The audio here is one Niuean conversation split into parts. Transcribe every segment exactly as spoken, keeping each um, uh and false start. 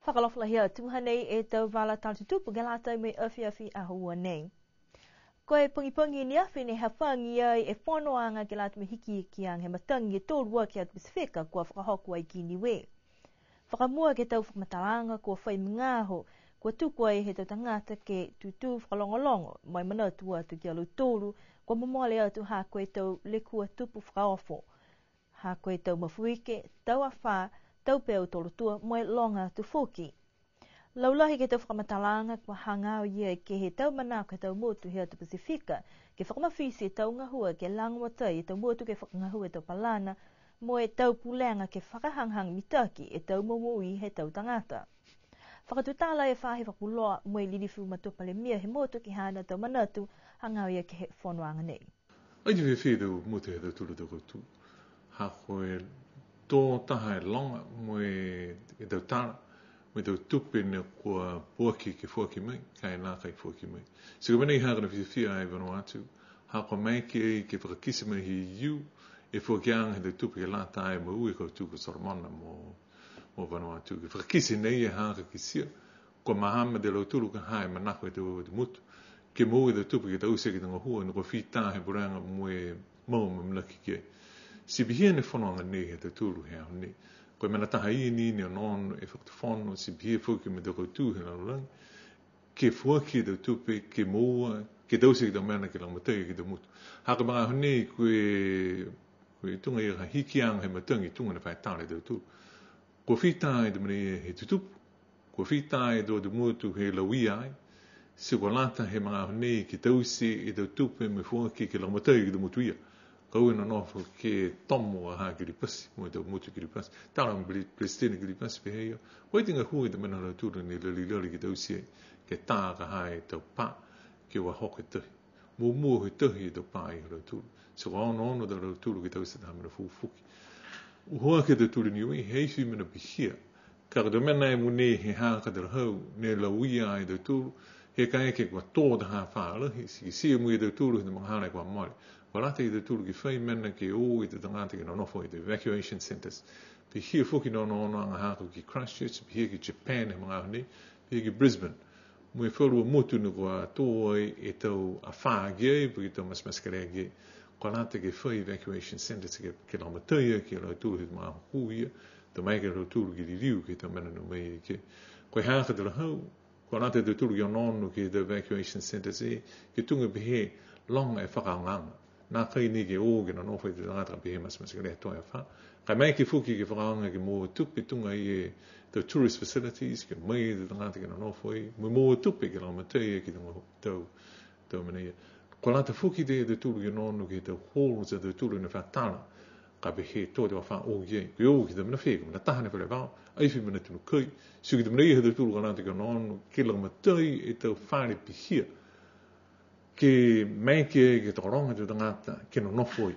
Fakaalofa lahi atu, hanei e tau vala tala tutupu ke lata mo e afiafi Aho Ua nei. Ko e pogipogi ne afi ne hafagi ai e fonoaga ke lata mo e hikihikiaga he matagi e tolu aki he atu Pasifika kua fakahoko ai ki Niue. Fakamua ke he tau fakamatalaaga kua fai magaaho, kua tuku ai he tau tagata ke tutū fakalogologo mo e manatu atu ki a lautolu kua momole atu ha ko e tau lekua tupu fakaofo, ha ko e tau mafuike, tau afā, tau peu tolotua mo e loga atu foki. Laulahi ke he tau fakamatalaaga kua hagaao ia ke he tau manako he tau motu he atu Pasifika ke fakamafiti e tau gahua ke lagomatai e tau motu ke fakagahua e tau palana mo e tau pulega ke fakahagahaga mitaki e tau momoui he tau tagata. Fakatutala e Faahi Fakapuloa mo e Lilifu Matua Palemia he motu ke he haana tau manatu hagaao ia ke he fonoaga nei. Ai te fiafia e tau motu he tau tolu tau kautū. Ha ko e tō taha e loga mo e, e tau tala, mo e tau tupe ne kua puaki ke foaki mai, ka e nākai foaki mai. Ti ko e mena ia ha ko e fiafia ai Vanuatu, ha kua maeke ai ke fakakite mai he E U e foakiaga he tau tupe ke lata ai mo e ua e kautū ko Solomona mo, mo Vanuatu. Ke fakakite nei e ha ka kitia, kua mahani e lautolu ka ha e manako he tau motu ke moua e tau tupe ke taute ke he tau gahua ne kua fita he pulega mo e mau amaamanaki ki ai. Ti pihia ne fonoaga nei he tau tolu he aho nei. Ko e mena taha ia ni ne onoono e Fakatufono, ti pihia foki mo e tau kautū he lalolagi, ke foaki e tau tupe, ke moua, ke taute ke he tau mena ke lagomatai ke he tau motu. Ha ko e magaaho nei ko e, ko e tuga ia ka hikiaga he matagi tuga ne fai tala e tautolu. Kua fita e tau mena ia he tutupu, kua fita e tau atu motu he lauia ai, ti kua lata he magaaho nei ke taute e tau tupe mo e foaki ke lagomatai ke he tau motu ia. Ka e nonofo ke tomo a ha Kiribati, mo e tau motu Kiribati. Tala mo Pre-, President Kiribati pehē a ia, ko e tino gahua e tau mena ha lautolu ne lali lali ke taute, ke tā ka ha e tau pā, ke ua hoko e tahi. Muamua he tahi e tau pā ia ha lautolu. Ti kua onoono a lautolu ke taute taha mena foou foki. Uho ke he tau tolu Niue, he ai fai mena pihia. Ka ko e tau mena e mogonei he ha ka talahau, ne lauia ai a tautolu, he kaeke kua tō taha afā lahi, ti kitia mo e tautolu he tau magahala kua mole. Kua lata e tautolu ke fai mena ke o e tau tagata ke nonofo he tau evacuation centres. Pihia foki e onoonoaga ha ko e ki Christchurch, pihia ki Japan he magaaho nei, pihia ki Brisbane. Mo e falu a motu ne kua tō ai e tau afā ki ai, po ke tau matematekelea ki ai. Kua lata ke fai evacuation centres ke, ke lagomatai aki a lautolu he tau magaaho kū ia, to maeke a lautolu ke liliu ke he tau mena ne o mai ai ke. Ko e ha ka talahau, kua lata e tautolu ke onoono ke he tau evacuation centres ia, ke tuga pehē loga e fakaaogaaga. Nākai ni ke o ke nonofo e tau tagata ka pehē matematekelea he tau afā. Ka e maeke foki ke fakaaoga ke moua tupe tuga e tau tourist facilities, ke o mai e tau tagata ke nonofo ai, mo e moua tupe ke lagomatai ke he tau, tau, tau mena ia. Kua lata foki e tautolu ke onoono ke he tau holo, ti a tautolu ne fa tala, ka pehē tō e tau afā o ki ai, ke o ke he tau mena fē, ko e mena taha ne fale vao, ai fai mena tunu kai, ti ko e tau mena ia ha tautolu kua lata ke onoono, ke lagomatai e tau fale pihia. Ke maeke ke tokologa e tau tagata, ke nonofo ai.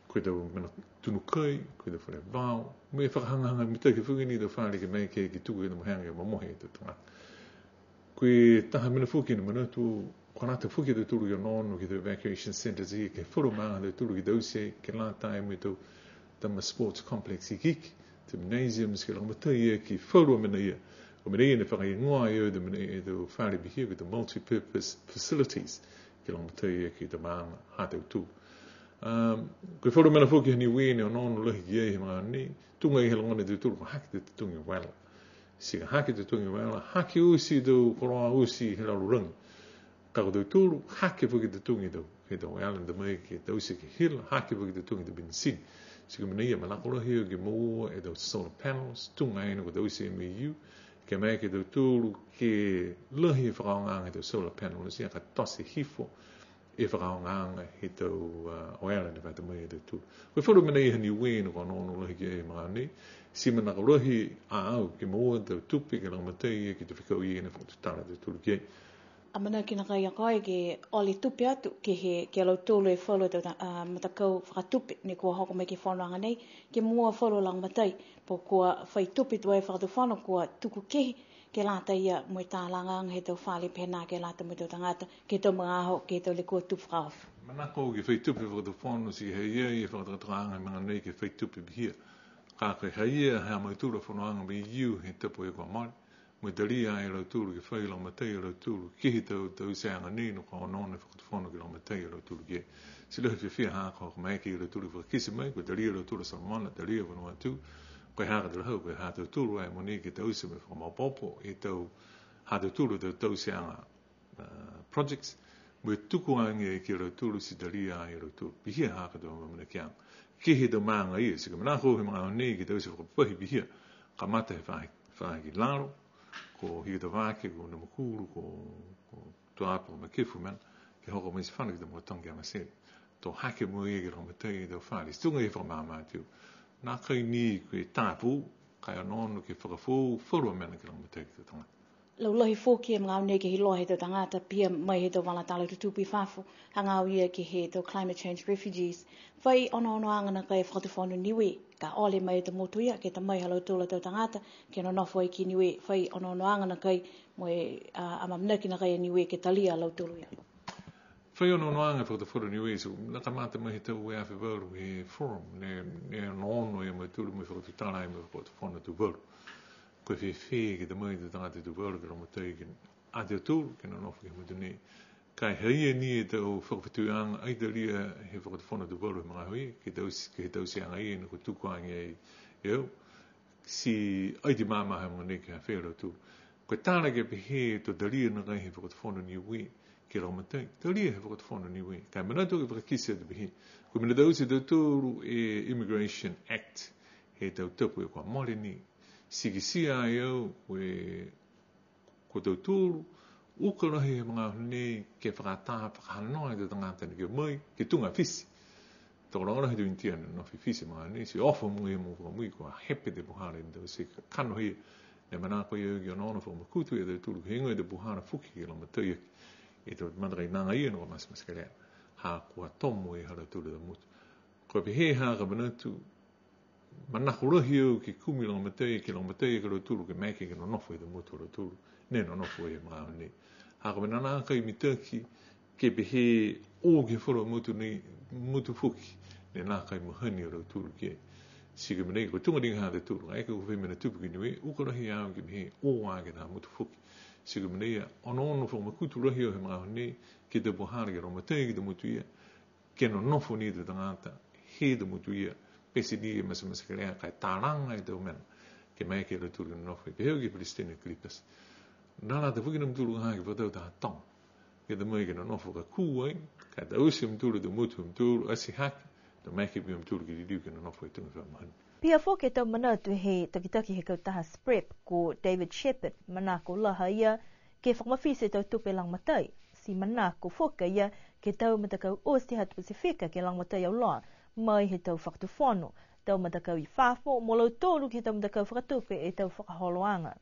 Ko e tau mena tunu kai, ko e tau fale vao, mo e fakahagahaga mitaki foki ni e tau fale ke maeke ke tuku e tau moheaga ke momohe e tau tagata. Ko e taha mena foki ne manatu, kua lata foki a tautolu ke onoono ke he tau evacuation centres ia, ke he falu maaga ha tautolu ke taute, ke lata mo e tau tama sports complex ikiiki, gymnasiums, ke lagomatai aki e falu a mena ia. Ko e mena ia ne fakahigoa ai e tau mena ia e tau fale pihia, ko e tau multi-purpose facilities, ke lagomatai aki e tau maaga ha tautolu. Um, ko e falu mena foki ha Niue ne onoono lahi ki ai he magaaho nei, tuga e he logona e tautolu, kua hake e tau totogi vela. Ti ka hake e tau totogi vela, hake oti e tau koloa oti he lalolagi. Ka ko tautolu, hake foki e tau totogi tau, he tau island mai ke taute ke hila, hake foki e tau totogi tau penisini. Ti ko e mena ia manako lahi ke moua e tau solar panels, tuga e ne kua taute e M O U, ke maeke a tautolu ke lahi e fakaaogaaga he tau solar panels ia ka tote hifo e fakaaogaaga he tau, uh, island ne fai tau mai e tautolu. Ko e falu mena ia ha Niue ne kua onoono lahi ki ai he magaaho nei, ti manako lahi a au ke moua e tau tupe ke lagomatai ke he tau fekau ia ne fakatutala a tautolu ki ai. Amanaki nākai a koe ke ole tupe atu ke he, ke he lautolu e falu a tau ta-, a, matakau fakatupe ne kua hoko mai ke he fonoaga nei, ke moua falu lagomatai, po kua fai tupe tuai e Fakatufono kua tuku kehe, ke lata ia mo e talagaaga he tau fale pehē nā ke lata mo e tau tagata, ke he tau magaaho, ke he tau lekua tupu fakaofo. Manako ke fai tupe e Fakatufono ti ha ha i ai e fakatokatokaaga he magaaho nei ke fai tupe pihia. Ka ko e haia ha mautolu a fonoaga mo e iu he tapu e kua mole, mo e talia e lautolu ke fai lagomatai e lautolu ke he tau, tauteaga nei ne kua onoono e Fakatufono ke lagomatai e lautolu ke. Ti lahi e fiafia ha ko e maeke ia lautolu fakakite mai, kua talia e lautolu a Solomona, talia Vanuatu, ko e ha ka talahau, ko e ha tautolu ai mogonei ke taute mo e fakamaopoopo e tau ha tautolu a tau tauteaga, a, projects, mo e tuku age ki a lautolu ti talia e lautolu. Pihia ha ko e tau amaamanakiaga. Ke he tau maaga ia, ti ko e manako he magaaho nei ke taute fakapapahi pihia, kamata he faahi, faahi ki lalo, ko Hikutavake, ko Namukulu, ko, ko Tuapa, ko Makefu mena, ke hoko mai ti fano ki tau mototoga ke Avatele. To hake mo e ke lagomatai e tau fale, ti tuga e fakamaama atu. Nākai ni ko e tāpū, ka e onoono ke fakafoou falu a mena ke lagomatai ke he tau tagata. Laulahi foki e magaaho nei ke he iloa he tau tagata pihia mai he tau vala tala tutupu i fafo, hagaao ia ke he tau climate change refugees. Fai onoonoaga nākai e Fakatufono Niue, ka ole mai e tau motu ia, ke ta mai ha lautolu a tau tagata, ke nonofo ai ki Niue, fai onoonoaga nākai mo e, a, amaamanaki nākai a Niue ke talia a lautolu ia. Fai onoonoaga e Fakatufono Niue, ti na kamata mai he tau ua e afe valu he forum, ne, ne onoono e mautolu mo e fakatutala ai mo e Fakatufono Tuvalu. Ko e fēfē ke ta mai e tau tagata Tuvalu ke lagomatai ke, a tautolu ke nonofo ke he motu nei. Ka e haia ni e tau fakafetuiaga ai talia he Fakatufono Tuvalu he magaaho ia, ke tau, ke he tauteaga ia ne kua tuku age ai e au. Ti ai ti maama he mogonei ke he fē a lautolu. Ko e tala ke pehē to talia nākai he Fakatufono Niue ke lagomatai, talia he Fakatufono Niue. Ka e manatu ke fakakite atu pehē, ko e mena taute e tautolu e Immigration Act he tau tapu e kua mole ni. Ti kitia ai au ko e, ko tautolu, uka lahi he magaaho nei ke fakatā fakahanoa e tau tagata ne ke o mai ke tuga Fisi. Tokologa lahi e tau Initia ne nofo i Fisi he magaaho nei, ti ofo mo e mo fakamui kua hepe e puhala ne taute, kakano hia, ne manako ia ke onoono fakamakutu e tautolu ke he heigoa e tau puhala foki ke lagomatai aki e tau matakainaga ia ne kua matematekelea, ha kua tomo e ha lautolu a tau motu. Ko e pehē ha ka manatu, manako lahi au ke kumi lagomatai, ke lagomatai aki a lautolu ke maeke ke nonofo he tau motu ha lautolu, ne nonofo he magaaho nei. Ha ko e mena nākai mitaki ke pehē o ke he falu a motu nei, motu foki, ne nākai mahani a lautolu ke. Ti ko e mena ia, ko e tuga liga ha tautolu, ka e kua fai mena tupu ki Niue, uka lahi au ke pehē o a ke he taha motu foki. Ti ko e mena ia, onoono fakamakutu lahi au he magaaho nei ke he tau puhala ke lagomatai ke he tau motu ia, ke nonofo ni e tau tagata he tau motu ia, pete ni e matematekelea, ka e talaga e tau mena ke maeke a lautolu ke nonofo. Pehē au ke he Peresitene Klipasi, ne lata foki a mautolu ha ke fakatau taha toga ke ta mai ke nonofo ka kū ai, ka taute a mautolu e tau motu ha mautolu, ati hake, to maeke pihia a mautolu ke liliu ke nonofo he tuga fakamahani. Pihia foki e tau manatu he takitaki he kautaha SPREP ko David Shepherd, manako lahi a ia ke fakamafiti e tau tupe lagomatai, ti manako foki a ia ke he tau matakau oti ha Pasifika ke lagomatai auloa mai he tau fakatufono, tau matakau i fafo, mo lautolu ke he tau matakau fakatupe e tau fakaholoaga.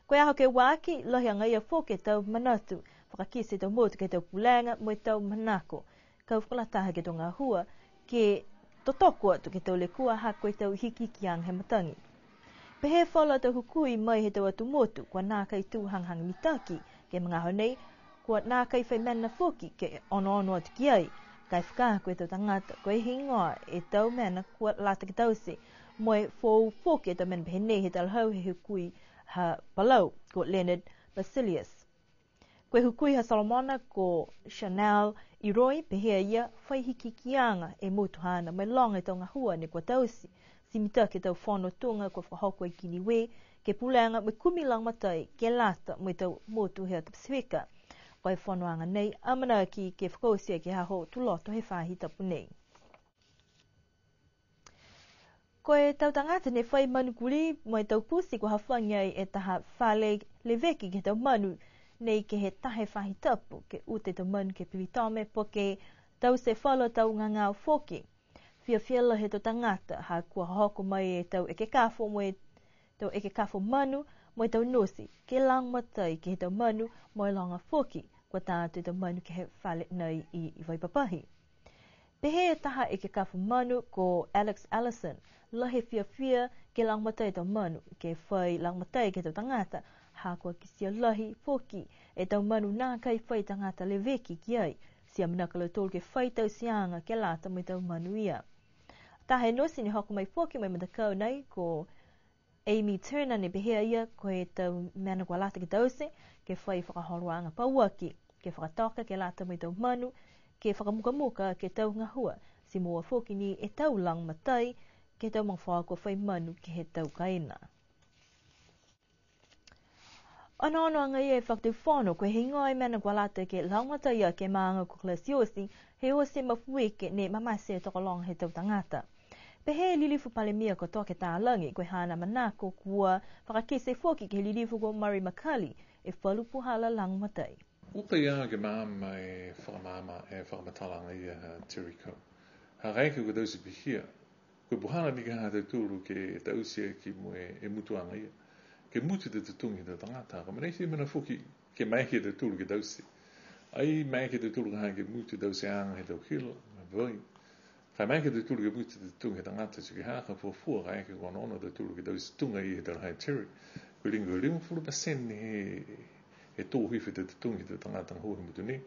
Ko e aho ke ua aki, lahi agaia foki e tau manatu fakakite e tau motu ke he tau pulega mo e tau manako kau fakalataha ke he tau gahua, ke totoko atu ke he tau lekua ha ko e tau hikihikiaga he matagi. Pehē e falu a tau hukui mai he tau atu motu, kua nākai tū hagahaga mitaki ke he magaaho nei, kua nākai fai mena foki ke onoono atu ki ai. Ka e fakaako e tau tagata, ko e heigoa e tau mena kua lata ke taute, mo e foou foki e tau mena pehē nei he talahau he hukui ha Palau, ko Leonard Basilius. Ko e hukui ha Solomona ko Chanel Iroi, pehē a ia, fai hikihikiaga e motu haana, mo e loga e tau gahua ne kua taute, ti mitaki e tau fono tuga kua fakahoko ai ki Niue, ke pulega mo e kumi lagomatai, ke lata mo e tau motu he atu Pasifika. Ko e fonoaga nei, amanaki ke fakaoti ke he aho Tuloto he faahi tapu nei. Ko e tau tagata ne fai manu kulī mo e tau pusi kua hafagi ai e taha fale leveki ke he tau manu nei ke he taha e faahi tapu, ke uta e tau manu ke he pilitome, po ke taute falu a tau gagao foki. Fiafia lahi e tau tagata, ha kua hohoko mai e tau ekekafo mo e tau ekekafo manu, mo e tau nosi, ke lagomatai ke he tau manu, mo e loga foki, kua tā atu e tau manu ke he fale nei i, i Vaipapahi. Pehē e taha ekekafo manu ko Alex Allison, lahi e fiafia ke lagomatai e tau manu, ke fai lagomatai ke he tau tagata, ha kua kitia lahi foki e tau manu nākai fai tagata leveki ki ai, ti amanaki a lautolu ke fai tauteaga ke lata mo e tau manu ia. Taha e nosi ne hoko mai foki mai matakau nei ko Amy Turner ne pehē a ia ko e tau mena kua lata ke taute, ke fai fakaholoaga pauaki, ke fakatoka ke lata mo e tau manu, ke fakamukamuka ke he tau gahua, ti moua foki ni e tau lagomatai, ke he tau magafaoa kua fai manu ke he tau kaina. Onoono agaia e Fakatufono, ko e heigoa e mena kua lata ke lagomatai aki e maaga ko Christchurch, he oti e mafuike ne mamate e tokologa he tau tagata. Pehē e Lilifu Palemia ko Toke Talagi, ko e haana manako kua fakakite foki ke he Lilifu ko Murray McCully e falu puhala lagomatai. Uka ia ke maama e fakamaama, e fakamatala agaia ha Terry Coe. Ha kaeke kua taute pihia, ko e puhala ni ke he ha tautolu ke taute aki mo e, e mutuaga ia. Ke mutu e tau totogi he tau tagata, ka mena e mena foki ke maeke e tautolu ke taute. Ai maeke e tautolu ka ha ke mutu e tauteaga he tau hila, vai. Ka e maeke e tautolu ke mutu e tau totogi he tagata, ti ke he ka fuafua kaeke kua onoono a tautolu ke taute tuga ia he tau ha Terry. Ko e liga, ko e limagofulu pasene he, he tō hifo he tau totogi he tau tagata gahua he motu nei.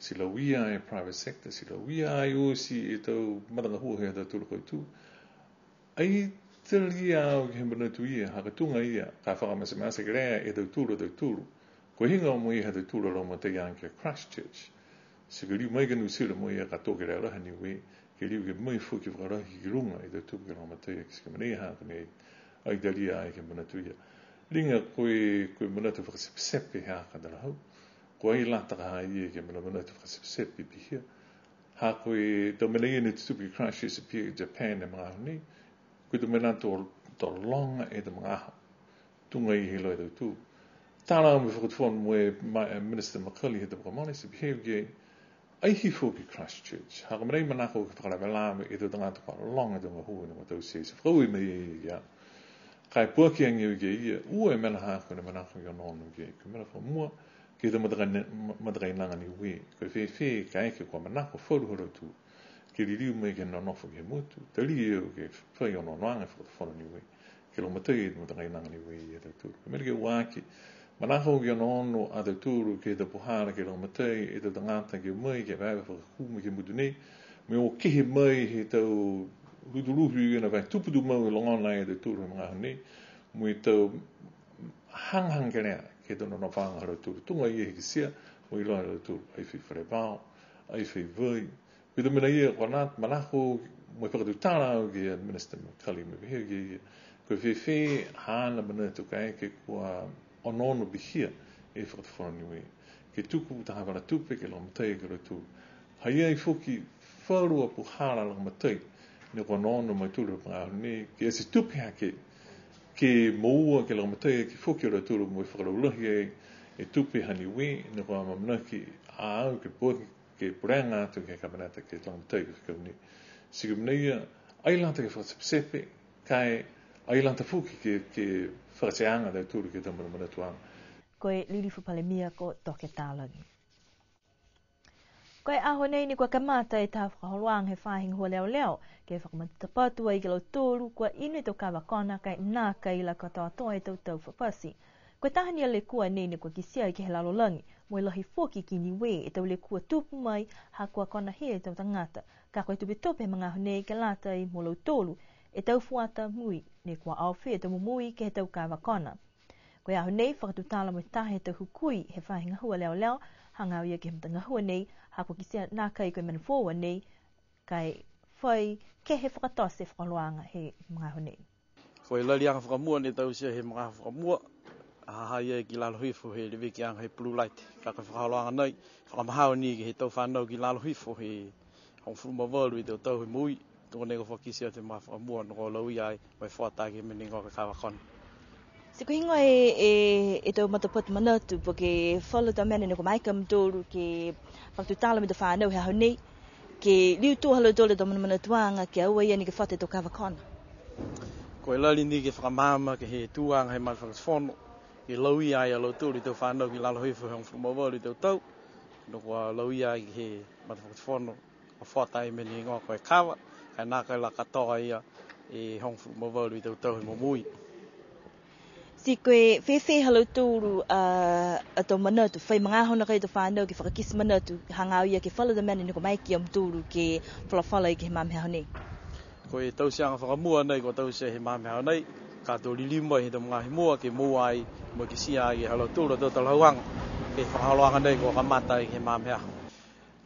Ti lauia e private sector, ti lauia ai oti e tau matagahua he ha tautolu kautū. Ai talia au ke he manatu ia, ha ko e tuga ia, ka fakamasamasa kelea e tautolu a tautolu. Ko e heigoa mo e ha tautolu a lagomatai ke Christchurch. Ti ke liu mai ke Niu Silani mo e ka tō kelea lahi Niue, ke liu ke mai foki fakalahi ki luga e tau tupe ke lagomatai, ti ke mena ia ha ko e mena ai talia ai ke he manatu ia. Liga ko e, ko e manatu fakatepetepe ha ka talahau. Ko e lata ka ha ia ke mena manatu fakatepetepe pihia. Ha ko e tau mena ia ne tutupu ki Christchurch pihia ki Japan he magaaho nei. Ko e tau mena to, to loga e tau magaaho. Tuga ia he iloa e tautolu. Tala mo e Fakatufono mo e ma-, e Minister McCully he tau kua mole, ti pehē au ki ai, ai hifo ki Christchurch. Ha ko e mena ia manako ke fakalavelave e tau tagata kua loga e tau gahua ne kua taute, ti fakaaue mai ia ia. Ka e puaki age au ki ai ia, ua e mena ha ko e manako ke onoono ki ai. Ko e mena fakamua, ke he tau matakaina-, ma-, matakainaga Niue. Ko e fēfē kaeke kua manako falu ha lautolu ke liliu mai ke nonofo ke he motu, talia au ke fai onoonoaga he Fakatufono Niue, ke lagomatai e matakainaga Niue ia ha tautolu. Ko e mena ke ua aki, manako ke onoono a tautolu ke he tau puhala ke lagomatai e tau tagata ke o mai ke vave fakakū mai ke he motu nei, mo e o kehe mai he tau lutulutu ia ne vai tupu tumau e logona e tautolu he magaaho nei, mo e tau hagahaga kelea ke he tau nonofoaga ha lautolu, tuga ia he kitia mo e iloa e lautolu, ai fai fale vao, ai fai vai. Ko e tau mena ia kua na-, manako mo e fakatutala au ki a Minister McCully mo e pehē au ki a ia, ko e fēfē haana manatu kaeke kua onoono pihia e Fakatufono Niue ke tuku taha vala tupe ke lagomatai aki a lautolu. Ha i ai foki falu a puhala lagomatai ne kua onoono a mautolu he magaaho nei, ke ati tupe hake, ke moua ke lagomatai aki foki a lautolu mo e fakalaulahi ai e tupe ha Niue, ne kua amaamanaki a au ke puaki, ke pulega atu ke he Kapeneta ke lagomatai ke he fekau nei. Ti ko e mena ia, ai lata ke fakatepetepe, ka e ai lata foki ke, ke fakateaga a tautolu ke he tau manamanatuaga. Ko e Lilifu Palemia ko Toke Talagi. Ko e aho nei ni kua kamata e taha fakaholoaga he faahi gahua leoleo, ke fakamatapatu ai ki a lautolu kua inu e tau kava kona ka e nākai la katoatoa e tau tau fafati. Ko e taha ni a lekua nei ne kua kitia ke he lalolagi, mo e lahi foki ki Niue e tau lekua tupu mai, ha kua konahia e tau tagata. Ka ko e tupetupe he magaaho nei ke lata mo lautolu e tau fuata mui, ne kua aofia e tau momoui ke he tau kava kona. Ko e aho nei, fakatutala mo e taha he tau hukui he faahi gahua leoleo, hagaao ia ke he matagahua nei, ha kua kitia nākai ko e mena foou a nei, ka e fai kehe fakatote e fakaholoaga he magaaho nei. Ko e laliaga fakamua ne tauteaga he magaaho fakamua, ha ha i ai ki lalo hifo he levekiaga he Blue Light. Ka ko e fakaholoaga nei, fakamahao ni ke he tau fanau ki lalo hifo he hogofulu ma valu e tau tau he moui, tuga ne kua fakakite atu he magaaho fakamua, ne kua lauia ai, mo e fuata ai ke he mena ne higoa ko e kava kona. Ti ko e heigoa e, e, e tau matapatu manatu, po ke falu tau mena ne kua maeke a mutolu ke fakatutala mo e tau fanau he aho nei, ke liu tuai ha lautolu e tau manamanatuaga, ke aua ia ni ke fata e tau kava kona. Ko e lali ni ke fakamaama ke he tuaga he matafakatufono, ke lauia ai a lautolu e tau fanau ki lalo hifo he hogofulu ma valu e tau tau, ne kua lauia ai ke he matafakatufono, kua fuata ai e mena ne higoa ko e kava, ka e nākai la katoa ia e hogofulu ma valu e tau tau he momoui. Ti ko e fēfē ha lautolu a, a tau manatu, fai magaaho nākai e tau fanau ke fakakite manatu, hagaao ia ke he falu a tau mena ne kua maeke a mutolu ke folafola ai ke he magaaho nei? Ko e tauteaga fakamua nei kua taute he magaaho nei, ka to liliu mai he tau magaaho i mua ke moua ai, mo e kitia ai e ha lautolu a tau talahauaga ke he fakaholoaga nei kua kamata ai he magaaho.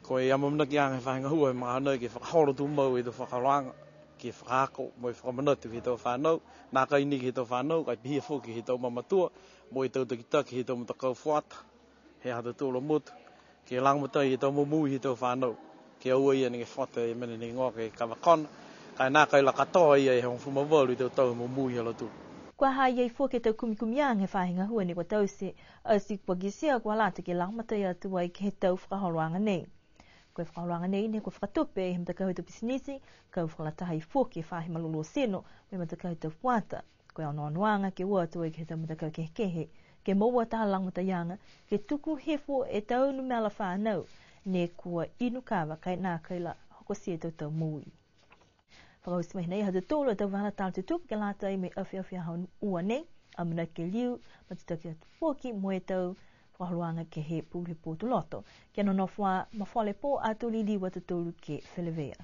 Ko e amaamanakiaga he faahi gahua he magaaho nei ke fakaholo tumau e tau fakaholoaga, ke fakaako mo e fakamanatu ke he tau fanau, nākai ni ke he tau fanau, ka e pihia foki ke he tau mamatua, mo e tau takitaki he tau matakau fuata he ha tautolu a motu, ke lagomatai e tau momoui he tau fanau, ke aua ia ni ke fata e mena ne higoa ke kava kona, ka e nākai la katoa ia e hogofulu ma valu e tau tau he momoui ha lautolu. Kua ha i ai foki e tau kumikumiaga he faahi gahua ne kua taute, ati kua kitia kua lata ke lagomatai atu ai ke he tau fakaholoaga nei. Ko e fakaholoaga nei ne kua fakatupe he matakau he tau pisinisi, kau fakalataha foki e faahi malolō tino, mo e matakau he tau fuata. Ko e onoonoaga ke o atu ai ke he tau matakau kehekehe, ke moua taha lagomataiaga, ke tuku hifo e tau numela fanau ne kua inu kava ka e nākai la hokotia e tau tau moui. Fakaoti mai nei ha tautolu a tau vala tala tutupu ke lata mo e afiafi Aho Ua nei, amanaki ke liu, matutaki atu foki mo e tau fakaholoaga ke he pulu he pō Tuloto. Kia nonofo ā, mafola e pō, ato liliu a tautolu ke feleveia.